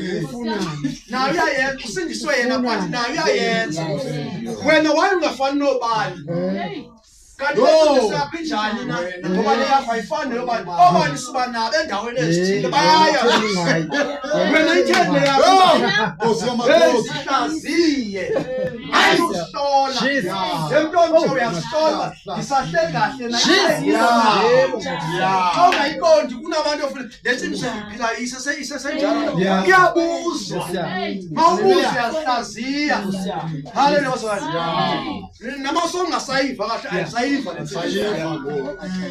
Nawe uyayenza, usindiswe yena but nawe uyayenza. Wena waye ungafani nobani. Kanti le yakho injani na? Ngoba le yakho ayifani neyobani. Obani siba nabo endaweni ezithile bayaya. Wena itheni le yakho? Nkosi yamakhosi. Sihlaziye. Hayi usihlola. Emntombi uyasihlola. Ngisahleli kahle na. Xa ungayiqondi kunabantu ofuna le ntsindiso ngiphila isesenjalo. Kuyabuzwa. Mawubuza uyahlaziya. Haleluya bazalwane. Nama songasayiva kahle ayisayiva le nsindiso.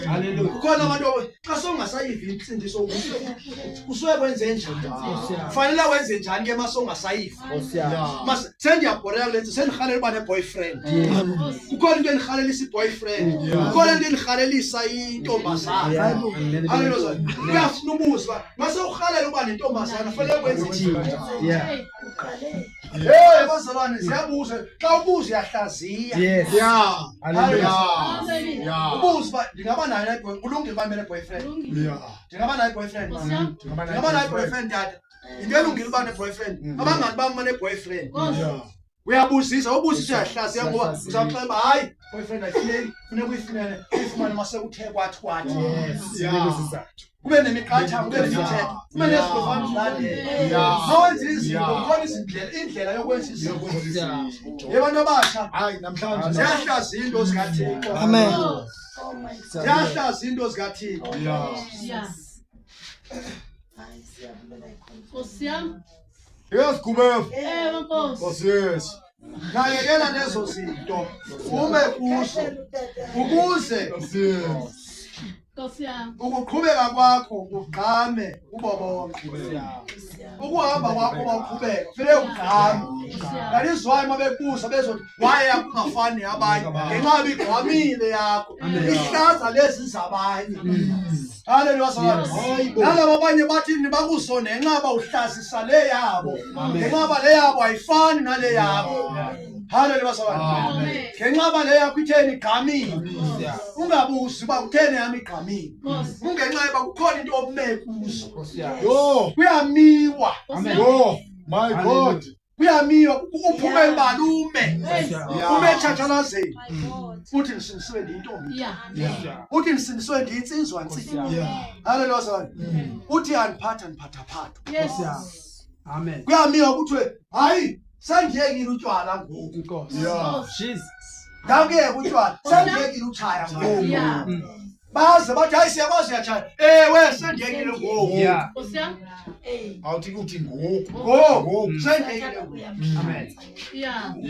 Hallelujah. Kukhona abantu xa songasayiva insindiso kusuke kwenze njani? Kufanele wenze njani ke uma songasayiva? Sendiyabhoreka kule nto, sendirhalela uba ne-boyfriend. Kukhona into endirhalelisa i-boyfriend. Kukhona into endirhalelisa intombazana. Haleluya. Uyafuna ubuza uba mase urhalela uba nentombazana fanele wenze njani? Hey bazalwane ziyabuza xa ubuza uyahlaziya. Yes. Hallelujah. Ubuza uba ndingaba nayo na kulungile uba ndibe ne-boyfriend. Ndingaba nayo i-boyfriend. Ndingaba nayo i-boyfriend tata. Into elungile uba ne-boyfriend. Abangani bam bane-boyfriend. Uyabuzisa, ubuzisa uyahlaziya ngoba uzawuxela uba hayi boyfriend ayifuneki, funeka uyifumene, uyifumane mase kuthe kwathi kwathi. Kube nemiqathango, kube nemithetho, kube nezinto ofana uzilandele. Mawenza izinto kukhona izindlela, indlela yokwenza izinto. Yebantu abasha, Hayi namhlanje. ziyahlaziya into zikaThixo. Amen. Ziyahlaziya into zikaThixo. Yes, Gubef. Nkosi Yesu. Nakekela lezo zinto ume kuzo ukuze Nkosi Yesu. ukuqhubeka kwakho kugqame kubo bonke. Ukuhamba kwakho mawuqhubeka kufanele ugqame. That is why mabebuza bezothi why yakho ungafani neyabanye ngenxa yoba igqamile yakho ihlaza lezi zabanye. Haleluya bazalwane. Nalabo abanye bathi bakuzonda ngenxa yoba uhlazisa le yabo. Ngenxa yoba le yabo ayifani nale yakho. Haleluya bazalwane. Ngenxa yoba le yakho itheni igqamile. Ungabuzi uba kutheni yami igqamile. Kungenxa yoba kukhona into obume kuzo. Yo. Kuyamiwa. Yo. My God. Kuyamiwa uphume ebalume. Ume etshatshalazeni. Uthi ndisindisiwe ndiyintombi. Uthi ndisindisiwe ndiyinsizwa ntsini. Haleluya bazalwane. Uthi andiphatha ndiphathaphathwa. Amen. Kuyamiwa kuthiwe hayi sendiyekile utywala ngoku. Jesus. Ndakuyeka utywala, sendiyekile utshaya ngoku. Baze bathi hayi siyakwazi uyatshaya. Ewe sendiyekile ngoku. Awuthi kuthi ngoku. Ngoku sendiyekile ngoku. Amen.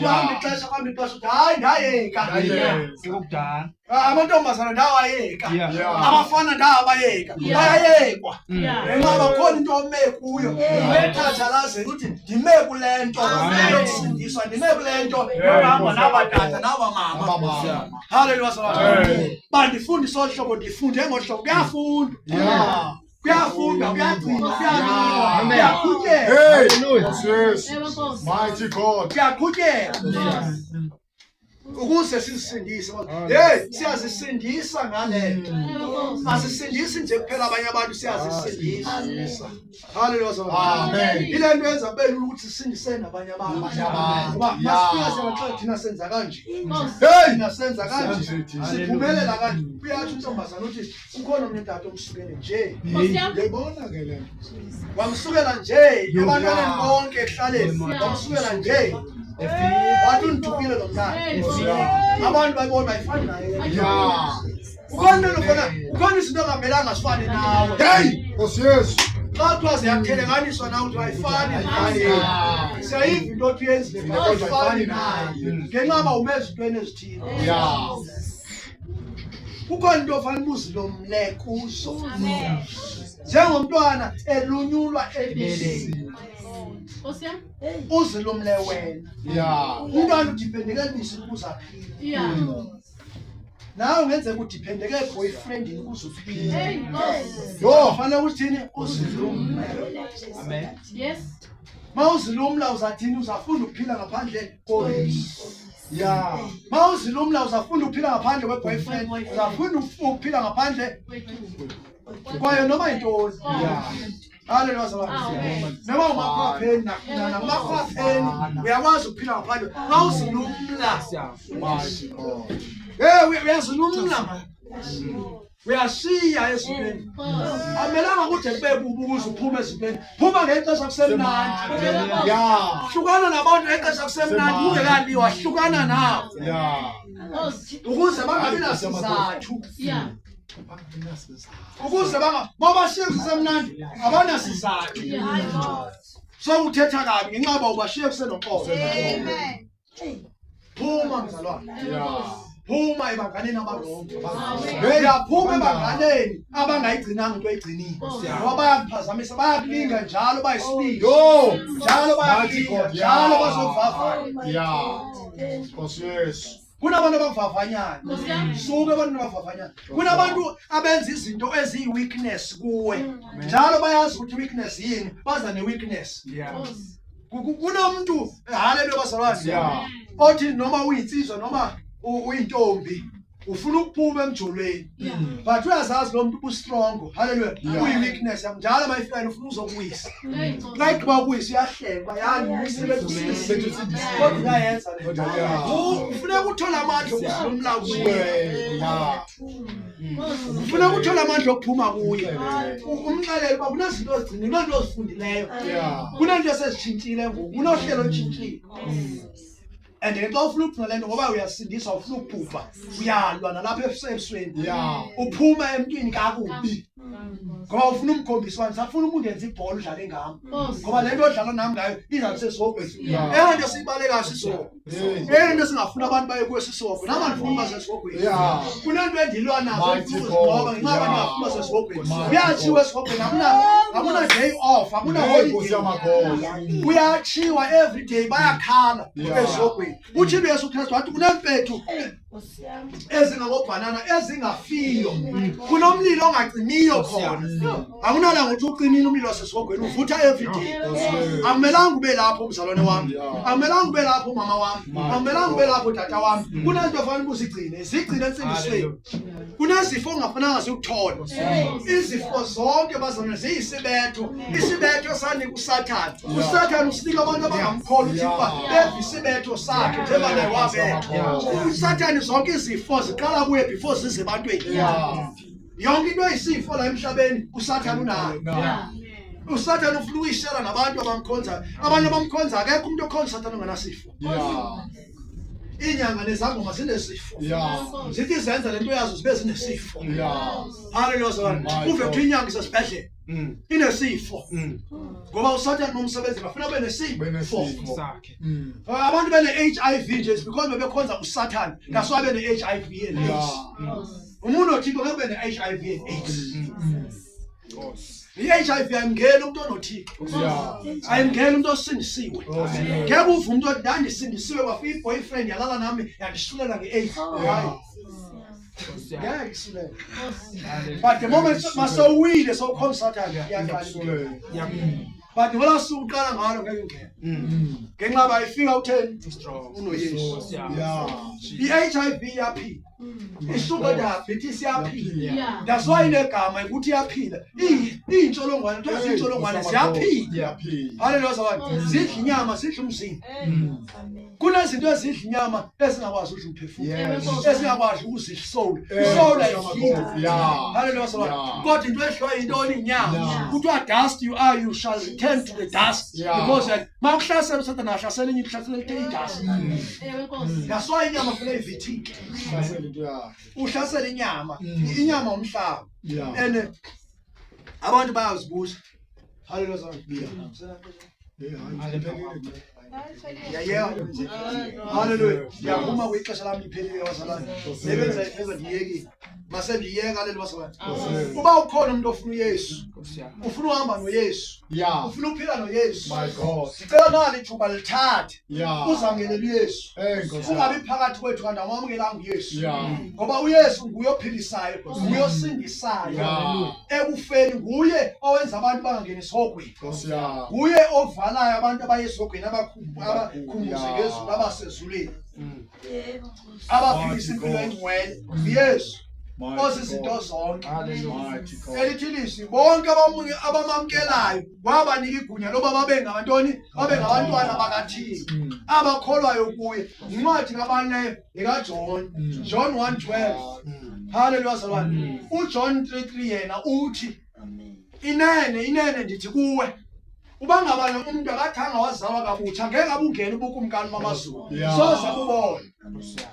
Kuhamba ixesha kuhamba ixesha uthi hayi ndayeka. Sekukudala. Amantombazana ndawayeka. Abafana ndabayeka. Bayayekwa. Ngenxa yoba khona into ome kuyo. Umethathalazela uthi ndime kule nto yokusindiswa, ndime kule nto yokuhamba naba tata naba mama. Haleluya bazalwane. Bandifundise olu hlobo ndifunde ngolu hlobo. Kuyafundwa. Kuyafundwa, kuyagcinwa, kuyamiwa, kuyaqhutyelwa. Hey. Hallelujah. Nkosi Yesu. Mighty God. Kuyaqhutyelwa. Ukuze sizisindise. Hey, siyazisindisa ngale nto. Asisindisi nje kuphela abanye abantu, siyazisindisa. Haleluya bazalwane. Amen. Ile nto yenza kube lula ukuthi sisindise nabanye abantu. Ngoba masifika siyabaxela thina senza kanje. Hey. Thina senza kanje. Siphumelela kanje. Uyatsho intombazana uthi ukhona omnye utata omsukele nje. Uyayibona ke le nto. Wamsukela nje ebantwaneni bonke ekuhlaleni. Wamsukela nje. Wathi undithukile lo mntana. Abantu bayibona bayifani naye. Ukhona into khona, ukhona izinto ongamelanga sifane nawe. Hey. Nkosi Yesu. Xa kuthiwa ziyatheleganiswa nawe kuthiwa ayifani naye. Siyayiva into othi uyenzile kodwa ayifani naye. Ngenxa yoba ume ezintweni ezithile. Kukhona into ofanele ubuzilomle kuzo. Njengomntwana elunyulwa ebeleni. Uzilumle wena. Umntwana udiphendeke elubisini ukuze aphile. Nawe ungenzeka udiphendeke eboyfriendini ukuze uphile. Yho, fanele uthini? Uzilumle. Amen. Yes. Mawuzilumla uzathini? Uzafunda ukuphila ngaphandle kobisi. Yeah. Mawuzilumla uzafunda ukuphila ngaphandle kwe-boyfriend, uzafunda ukuphila ngaphandle kwayo noma yintoni. Yeah. Haleluya bazalwane. Noma umakhwapheni nakumakhwapheni uyakwazi ukuphila ngaphandle mawuzilumla. Mighty God. Hey, uyazilumla man. Uyashiya ezintweni. Amelanga kude kube kubi ukuze uphume ezintweni. Phuma ngexesha kusemnandi. Yeah. Hlukana nabantu ngexesha kusemnandi kungekaliwa, hlukana nabo. Yeah. Ukuze bangabi nasizathu. Yeah. Ukuze banga mawubashiye kusemnandi abanasizathu. Sokuthetha kabi ngenxa yoba ubashiye kusenoxolo. Amen. Phuma mzalwane. Yeah. Phuma ebanganeni abarongo. Uyaphuma ebanganeni abangayigcinanga into oyigcinile. Ngoba bayakuphazamisa, bayakulinga njalo bayisibili. Yo. Njalo Mighty bayakulinga, God. njalo Yeah. bazovavanya. Yeah. Nkosi Yesu. Kunabantu abavavanyayo. Suke abantu abavavanyayo. Kunabantu abenza izinto eziyi-weakness kuwe. Njalo bayazi ukuthi weakness yini, baza ne-weakness. Yeah. Kunomuntu, haleluya bazalwane. Yeah. Othi noma uyinsizwa noma uyintombi ufuna ukuphuma emjolweni. But uyazazi lo muntu ustrong. Haleluya. Yeah. Uyi-weakness yakho. Njalo mayifika ufuna uzokuwisa. Xa igqiba ukuwisa uyahlekwa, yani Bethu sindisiwe. Kodwa uyayenza le nto. Yeah. Ufuneka uthole amandla okuzilumla kuye. Yeah. Ufuneka uthole amandla okuphuma kuye. Umxelele uba kunezinto ozigcinile, kunezinto ozifundileyo. Yeah. Kunento esezitshintshile ngoku, kunohlelo olutshintshile. And ke xa ufuna ukugcina le nto ngoba uyasindiswa, ufuna ukubhubha, uyalwa nalapha ebusweni. Yeah. Uphuma emntwini kakubi. Ngoba ufuna umkhombisa uba ndisafuna ukungenza ibhola udlale ngam. Ngoba le nto odlala nam ngayo izawube sesihogweni. Yeah. Eyona nto siyibalekayo sisihogo. Hey. Eyona nto singafuni abantu baye kuyo sisihogo. Nam andifuni uba sesihogweni. Yeah. Kunento endilwa nazo Mighty endifuna uzinqoba God. ngenxa yoba Yeah. ndingafuni uba sesihogweni. Mighty Kuyatshiwa esihogweni, akuna day off, akuna Hey, Nkosi holiday. yamagosi. Kuyatshiwa every day, bayakhala Yeah. esihogweni. Utshilo uYesu Kristu wathi kuneempethu ezingangobhanana ezingafiyo, kunomlilo ongacimiyo khona. Akunalanga uthi ucimile umlilo wasesihogweni, uvutha every day. Akumelanga ube lapho umzalwane wami, akumelanga ube lapho umama wami, akumelanga ube lapho tata wami. Kunento ofanele uba uzigcine, zigcine entsindisweni. Kunezifo ongafananga zikuthole. Izifo zonke bazalwane ziyisibetho, isibetho esanika uSathane. uSathane usinika abantu abangamkholwa uThixo uba beve isibetho sakhe njengoba naye wabethwa. uSathane zonke izifo ziqala kuye before zize ebantwini. Yeah. Yonke into eyisifo la emhlabeni uSathane unayo. Yeah. uSathane ufuna ukuyishela nabantu abamkhonzayo. Abantu abamkhonzayo, akekho umuntu okhonza uSathane ongenasifo. Yeah. Iinyanga nezangoma zinesifo. Yeah. Zithi zenza le nto yazo zibe zinesifo. Yeah. Haleluya bazalwane. My Uve God. kuthiwa inyanga isesibhedlele inesifo. Ngoba uSathane nomsebenzi bafuna ube nesifo. Benesifo. Sakhe. Abantu bene-HIV nje is because bebekhonza uSathane. That's why bene-HIV and AIDS. Yeah. Umuntu othixo ngeke ube ne-HIV and AIDS. I-HIV ayimngeni umuntu onoThixo. Yeah. Ayimngeni umuntu osindisiwe. Amen. Ngeke uve umuntu othi ndandisindisiwe kwafika i-boyfriend yalala nami yandisulela nge-AIDS. Hayi. Ngeke isulele. But the moment masowile sowukhonza uSathane iyaqala. Sulele. But ngola suku uqala ngalo ngeke ingene. Ngenxa yoba ifika utheni? Strong. UnoYesu. Yeah. I-HIV iyaphila. I-sugar diabetes iyaphila. Yeah. That's why inegama ukuthi iyaphila. Iy'ntsholongwane, kuthiwa ziintsholongwane ziyaphila. Ziyaphila. Haleluya bazalwane. Zidla inyama, zidla umzimba. Kunezinto ezidla inyama ezingakwazi udla umphefumulo. Yes. Ezingakwazi ukuzidla isoul. Eh, Isoul ayidliwa. Yeah. Haleluya bazalwane. Yeah. Kodwa into edliwa yintoni? Inyama. Yeah. Kuthiwa dust you are, you shall return to the dust. Yeah. Because makuhlasela uSathane ahlasela enye into, uhlasela i-dust. That's why inyama funeka ivithike. Hlasela into yakhe. Uhlasela inyama. Inyama umhlaba. Yeah. And abantu bayazibuza. Haleluya bazalwane. Yeah. Yeah, hayi, iphelile. Ndiyayeka haleluya. Ndiyaphuma kwixesha lam liphelile bazalwane. Lebenza ipheza ndiyekile. Masendiyeka leli bazalwane. Uba ukhona umuntu ofuna uYesu, ufuna uhamba noYesu, ufuna uphila noYesu, My God. ndicela nali ithuba lithathe uzamkelele uYesu. Hey, Nkosi yami. Ungabi phakathi kwethu kanti awamkelanga uYesu. Ngoba uYesu nguye ophilisayo, nguye osindisayo. Ekufeni nguye owenza abantu bangangeni esihogweni. Nkosi yami. Nguye ovalayo abantu abaye esihogweni abakhumbuze ngezulu abasezulwini. Abaphilisa impilo engcwele. UYesu Mighty ozizinto God. zonke. Mighty God. Elithi ilizwi bonke abamamkelayo wabanika igunya loba babe ngabantoni, babe ngabantwana bakaThixo abakholwayo kuye. Incwadi kabani leyo? YekaJohn. John 1:12. Haleluya bazalwane. uJohn 3:3 yena uthi inene inene ndithi kuwe uba ngaba lo umuntu akathanga wazalwa kabutsha ngeke abungene ubukumkani bamazulu. Soze abubone.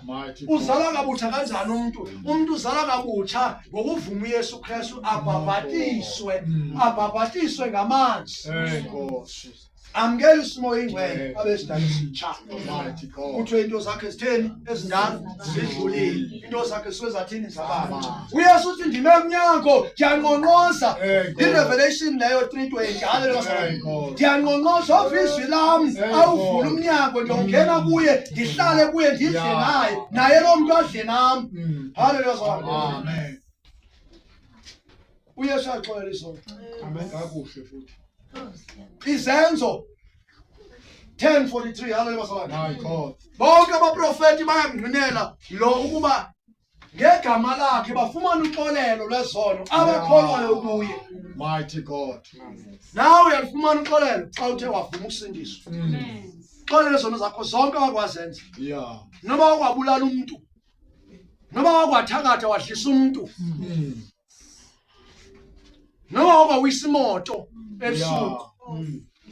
Mighty God. Uzalwa kabutsha kanjani umuntu? Umuntu uzalwa kabutsha ngokuvuma uYesu Kristu abhabhatiswe, abhabhatiswe ngamanzi. Hey, Nkosi. Amkele isimo ingcwele abe sidalwa esitsha. Mighty God. Kuthiwe into zakhe zitheni ezindala zidlulile, into zakhe zisuke zathini zabantu. uYesu uthi ndime emnyango ndiyanqonqoza. Hey, God. I-Revelation leyo 3:20. Haleluya. Hey, God. Ndiyanqonqoza ova izwi lam, Hey, awuvula God. umnyango, ndiyongena kuye, ndihlale kuye, ndidle naye, naye loo mntu adle nam. Haleluya. Amen. uYesu uyaxolela izono. Amen. Kakuhle futhi. Izenzo 10:43. Haleluya bazalwane. My God. Bonke abaprofeti bayamngqinela lo ukuba ngegama lakhe bafumana uxolelo lwezono abakholwayo kuye. Mighty God. Nawe uyalufumana uxolelo xa uthe wavuma ukusindiswa. Xolelo izono zakho zonke wakwazenza. Noba wakwabulala umuntu, noba wakwathakatha wadlisa umuntu, noba wakwawisa imoto ebusuku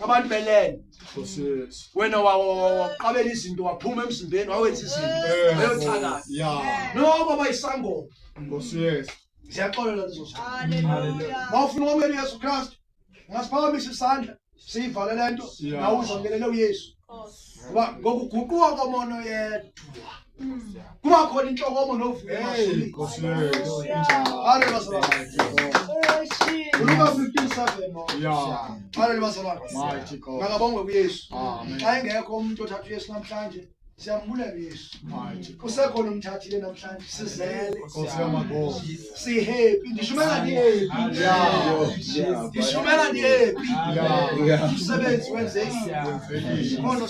abantu belele, Nkosi Yesu. wena waqabela izinto waphuma emzimbeni wawenza izinto wayothakatha. Noba kwaba yisangoma. Nkosi Yesu. Ziyaxolela lezo zinto. Mawufuna ukwamukela uYesu Kristu, ungasiphakamisa isandla siyivale le nto, nawe uzamkelele uYesu. Ngoba ngokuguquka komono yedwa kuba khona inhlokomo novuyo Hey, emazulwini. Nkosi Yesu. Haleluya bazalwane. Uluka 15:7. Haleluya bazalwane. Mighty God. Makabongwe kuYesu. Amen. Xa engekho umuntu othatha uYesu namhlanje, siyambulela uYesu. Mighty God. Usekhona umthathile namhlanje, sizele. Nkosi yamagosi. Sihappy, ndishumela ndihappy. Ndishumela ndihappy. Umsebenzi wenzekile. Khona